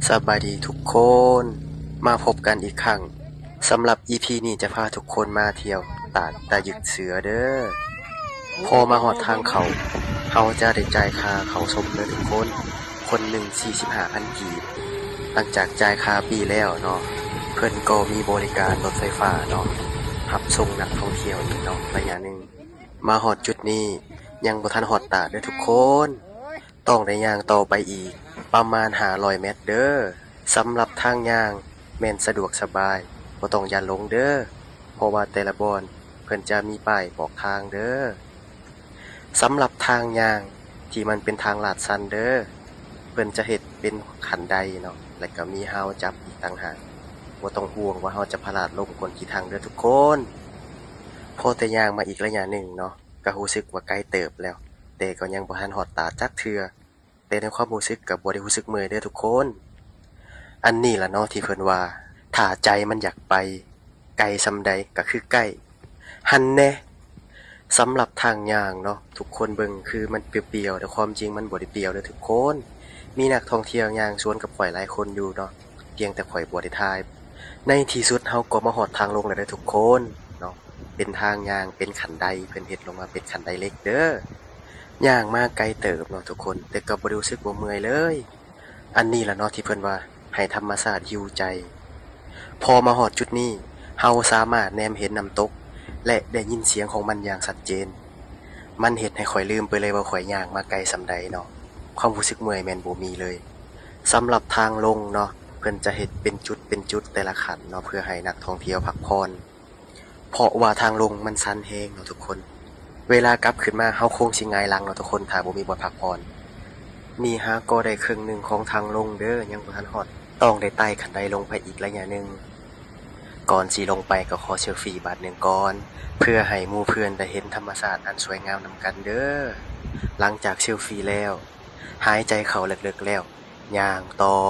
ສະບາຍດີທຸກຄົນ ມາພົບກັນອີກຄັ້ງ. ສຳລັບອີພີນີ້ຈະພາທຸກຄົນມາທ່ຽວຕາດຕາຍຶກເສືອເດີ. ພໍມາຮອດທາງເຂົ້າ ເຮົາຈະໄດ້ຈ່າຍຄ່າເຂົ້າຊົມເດີທຸກຄົນ ຄົນໜຶ່ງສີ່ສິບຫ້າພັນກີບ. ຫຼັງຈາກຈ່າຍຄ່າຟຣີແລ້ວເນາະ ເພິ່ນກໍມີບໍລິການລົດໄຟຟ້າເນາະ ຮັບສົ່ງນັກທ່ອງທ່ຽວອີກເນາະ ໄລຍະໜຶ່ງ. ມາຮອດຈຸດນີ້ ຍັງບໍ່ທັນຮອດຕາດເດີທຸກຄົນ. ຕ້ອງໄດ້ຍ່າງຕໍ່ໄປອີກປະມານຫ້າຮ້ອຍແມັດເດີ. ສຳລັບທາງຍ່າງແມ່ນສະດວກສະບາຍ ບໍ່ຕ້ອງຢ້ານຫຼົງເດີ ເພາະວ່າແຕ່ລະບ່ອນເພິ່ນຈະມີປ້າຍບອກທາງເດີ. ສຳລັບທາງຍ່າງທີ່ມັນເປັນທາງລາດຊັນເດີ ເພິ່ນຈະເຮັດເປັນຂັ້ນໄດເນາະ ແລະກະມີຮາວຈັບອີກຕ່າງຫາກ. ບໍ່ຕ້ອງຫ່ວງວ່າເຮົາຈະພະລາດລົງກົ້ນຂີ້ຖັງເດີທຸກຄົນ. ພໍແຕ່ຍ່າງມາອີກໄລຍະໜຶ່ງເນາະ ກະຮູ້ສຶກວ່າໄກເຕີບແລ້ວ ແຕ່ກໍຍັງບໍ່ທັນຮອດຕາດຈັກເທື່ອ. ແຕ່ໃນຄວາມຮູ້ສຶກກໍບໍ່ໄດ້ຮູ້ສຶກເມື່ອຍເດີທຸກຄົນ. ອັນນີ້ລະເນາະທີ່ເພິ່ນວ່າ ຖ້າໃຈມັນຢາກໄປ ໄກສ່ຳໃດກໍຄືໃກ້ ຫັ້ນແນ່. ສຳລັບທາງຍ່າງເນາະ ທຸກຄົນເບິ່ງຄືມັນປຽວໆ ແຕ່ຄວາມຈິງມັນບໍ່ໄດ້ປຽວເດີທຸກຄົນ. ມີນັກທ່ອງທ່ຽວຍ່າງສວນກັບຂ້ອຍຫຼາຍຄົນຢູ່ເນາະ ພຽງແຕ່ຂ້ອຍບໍ່ໄດ້ຖ່າຍ. ໃນທີ່ສຸດເຮົາກໍມາຮອດທາງລົງແລ້ວເດີທຸກຄົນເນາະ. ເປັນທາງຍ່າງ ເປັນຂັ້ນໄດ ເພິ່ນເຮັດລົງມາເປັນຂັ້ນໄດເຫຼັກເດີ. ຍ່າງມາໄກເຕີບເນາະທຸກຄົນ ແຕ່ກໍບໍ່ໄດ້ຮູ້ສຶກວ່າເມື່ອຍເລີຍ. ອັນນີ້ລະເນາະທີ່ເພິ່ນວ່າໃຫ້ທຳມະຊາດຫິວໃຈ. ພໍມາຮອດຈຸດນີ້ ເຮົາສາມາດແນມເຫັນນ້ຳຕົກ ແລະ ໄດ້ຍິນສຽງຂອງມັນຢ່າງຊັດເຈນ. ມັນເຮັດໃຫ້ຂ້ອຍລືມໄປເລີຍວ່າຂ້ອຍຍ່າງມາໄກສ່ຳໃດເນາະ. ຄວາມຮູ້ສຶກເມື່ອຍແມ່ນບໍ່ມີເລີຍ. ສຳລັບທາງລົງເນາະ ເພິ່ນຈະເຮັດເປັນຈຸດເປັນຈຸດແຕ່ລະຂັ້ນເນາະ ເພື່ອໃຫ້ນັກທ່ອງທ່ຽວພັກຜ່ອນ. ເພາະວ່າທາງລົງມັນຊັນແຮງເນາະທຸກຄົນ. ເວລາກັບຂຶ້ນມາເຮົາຄົງຊິຫງາຍຫຼັງເນາະທຸກຄົນ ຖ້າບໍ່ມີບ່ອນພັກຜ່ອນ. ນີ້ຫາກໍໄດ້ເຄິ່ງໜຶ່ງຂອງທາງລົງເດີ ຍັງບໍ່ທັນຮອດ. ຕ້ອງໄດ້ໄຕ່ຂັ້ນໄດລົງໄປອີກໄລຍະໜຶ່ງ. ກ່ອນຊິລົງໄປກໍຂໍເຊລຟີບາດໜຶ່ງກ່ອນ ເພື່ອໃຫ້ໝູ່ເພື່ອນໄດ້ເຫັນທຳມະຊາດອັນສວຍງາມນຳກັນເດີ. ຫຼັງຈາກເຊລຟີແລ້ວ ຫາຍໃຈເຂົ້າເລິກໆແລ້ວ ຍ່າງຕໍ່.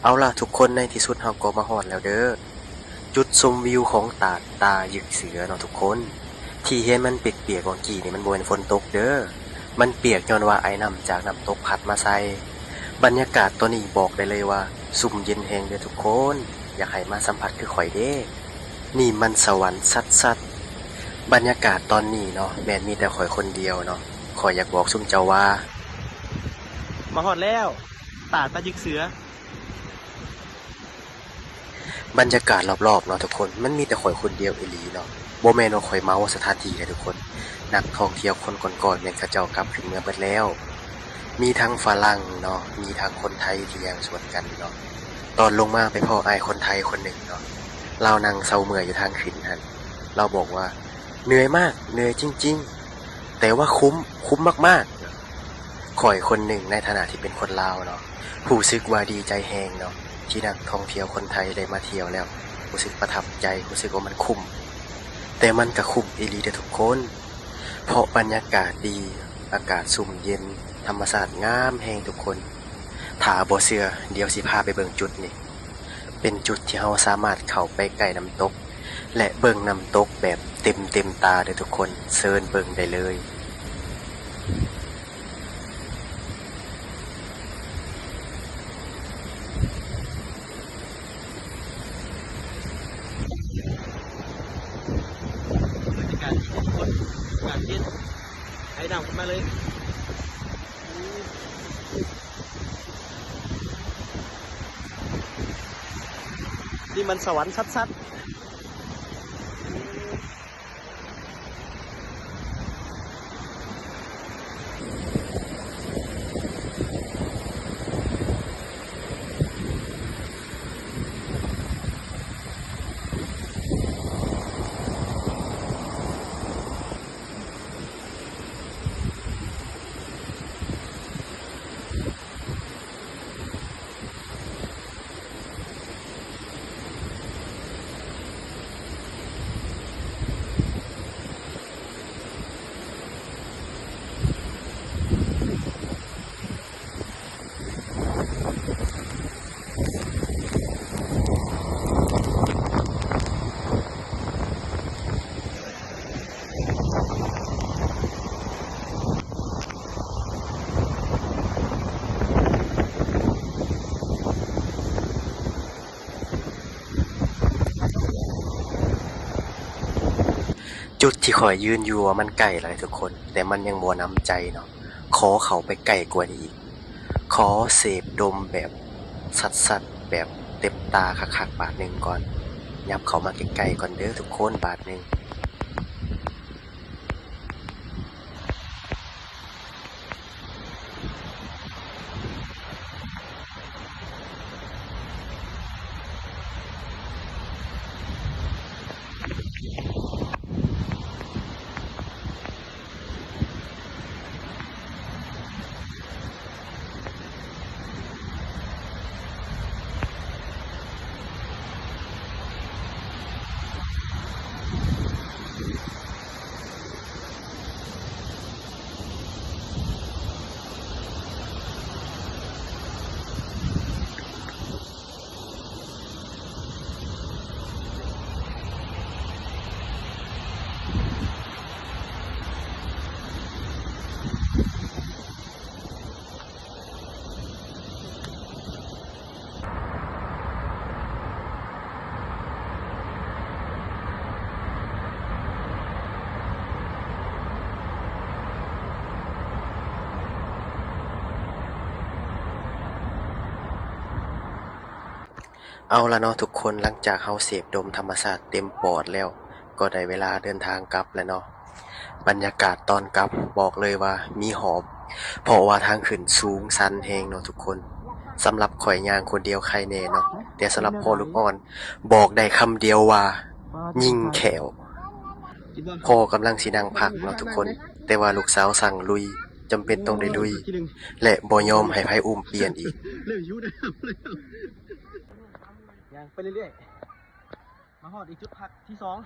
ເອົາລະທຸກຄົນ ໃນທີ່ສຸດເຮົາກໍມາຮອດແລ້ວເດີ ຈຸດຊົມວິວຂອງຕາດຕາຍຶກເສືອເນາະທຸກຄົນ. ທີ່ເຫັນມັນປຽກໆຫວ່າງກີ້ນີ້ ມັນບໍ່ແມ່ນຝົນຕົກເດີ ມັນປຽກຍ້ອນວ່າໄອນ້ຳຈາກນ້ຳຕົກພັດມາໃສ່. ບັນຍາກາດຕອນນີ້ບອກໄດ້ເລີຍວ່າຊຸ່ມເຢັນແຮງເດີທຸກຄົນ. ຢາກໃຫ້ມາສຳຜັດຄືຂ້ອຍເດ້. ນີ້ມັນສະຫວັນຊັດໆ. ບັນຍາກາດຕອນນີ້ເນາະ ແມ່ນມີແຕ່ຂ້ອຍຄົນດຽວເນາະ. ຂ້ອຍຢາກບອກຊຸມເຈົ້າວ່າ ມາຮອດແລ້ວ ຕາດຕາຢິກເສືອ. ບັນຍາກາດລອບໆເນາະທຸກຄົນ ມັນມີແຕ່ຂ້ອຍຄົນດຽວອີ່ຫຼີເນາະ. ບໍ່ແມ່ນວ່າຂ້ອຍເມົາສະຖານທີ່ເດ້ທຸກຄົນ. ນັກທ່ອງທ່ຽວຄົນກ່ອນໆ ແມ່ນເຂົາເຈົ້າກັບຂຶ້ນເມືອເບິດແລ້ວ. ມີທັງຝຣັ່ງເນາະ ມີທັງຄົນໄທທີ່ຍ່າງສວນກັນເນາະ. ຕອນລົງມາໄປພໍ້ອ້າຍຄົນໄທຄົນໜຶ່ງເນາະ ລາວນັ່ງເຊົາເມື່ອຍຢູ່ທາງຂຶ້ນຫັ້ນ. ລາວບອກວ່າ ເໜື່ອຍມາກ ເໜື່ອຍຈິງໆ ແຕ່ວ່າຄຸ້ມ ຄຸ້ມມາກໆ. ຂ້ອຍຄົນໜຶ່ງໃນຖານະທີ່ເປັນຄົນລາວເນາະ ຮູ້ສຶກວ່າດີໃຈແຮງເນາະ ທີ່ນັກທ່ອງທ່ຽວຄົນໄທໄດ້ມາທ່ຽວແລ້ວ ຮູ້ສຶກປະທັບໃຈ ຮູ້ສຶກວ່າມັນຄຸ້ມ. ແຕ່ມັນກະຄຸ້ມອີ່ຫຼີເດີທຸກຄົນ ເພາະບັນຍາກາດດີ ອາກາດຊຸ່ມເຢັນ ທຳມະຊາດງາມແຮງທຸກຄົນ. ຖ້າບໍ່ເຊື່ອ ດຽວຊິພາໄປເບິ່ງຈຸດນີ້. ເປັນຈຸດທີ່ເຮົາສາມາດເຂົ້າໄປໃກ້ນ້ຳຕົກ ແລະ ເບິ່ງນ້ຳຕົກແບບເຕັມເຕັມຕາເດີທຸກຄົນ. ເຊີນເບິ່ງໄດ້ເລີຍ. ບັນຍາກາດດີທຸກຄົນ ອາກາດເຢັນ ໄອນ້ຳຂຶ້ນມາເລີຍ. ນີ້ມັນສະຫວັນຊັດໆ. ບັ ຈຸດທີ່ຂ້ອຍຢືນຢູ່ວ່າມັນໃກ້ແລ້ວທຸກຄົນ, ແຕ່ມັນຍັງບໍ່ໜຳໃຈເນາະ, ຂໍເຂົ້າໄປໃກ້ກວ່ານີ້ອີກ, ຂໍເສບດົມແບບຊັດໆ ແບບເຕັມຕາຄັກໆບາດໜຶ່ງກ່ອນ. ຫຍັບເຂົ້າມາໃກ້ໆກ່ອນເດີທຸກຄົນ ບາດໜຶ່ງ. ເອົາລະເນາະທຸກຄົນ, ຫຼັງຈາກເຮົາເສບດົມທຳມະຊາດເຕັມປອດແລ້ວ, ກໍໄດ້ເວລາເດີນທາງກັບແລ້ວເນາະ. ບັນຍາກາດຕອນກັບບອກເລີຍວ່າມີຫອບ, ເພາະວ່າທາງຂຶ້ນສູງຊັນແຮງເນາະທຸກຄົນ. ສຳລັບຂ້ອຍຍ່າງຄົນດຽວໄຄແນ່ເນາະ, ແຕ່ສຳລັບພໍ່ລູກອ່ອນບອກໄດ້ຄຳດຽວວ່າຍິງແຂ້ວ. ພໍ່ກຳລັງຊິນັ່ງພັກເນາະທຸກຄົນ, ແຕ່ວ່າລູກສາວສັ່ງລຸຍ, ຈຳເປັນຕ້ອງໄດ້ລຸຍ ແລະ ບໍ່ຍອມໃຫ້ໃຜອຸ້ມປ່ຽນອີກ. ຍ່າງໄປເລື້ອຍໆ ມາຮອດອີກຈຸດພັກທີສອງ.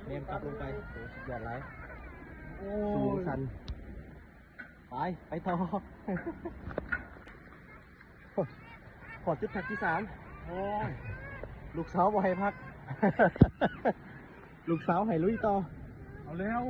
ແນມກັບລົງໄປ. ໂອ້ ສຸດຍອດຫຼາຍ. ໂອ້ ສູງຊັນ. ໄປ ໄປຕໍ່. ຮອດຈຸດພັກທີສາມ. ໂອ້ຍ ລູກສາວບໍ່ໃຫ້ພັກ. ລູກສາວໃຫ້ລຸຍຕໍ່. ເອົາແລ້ວ.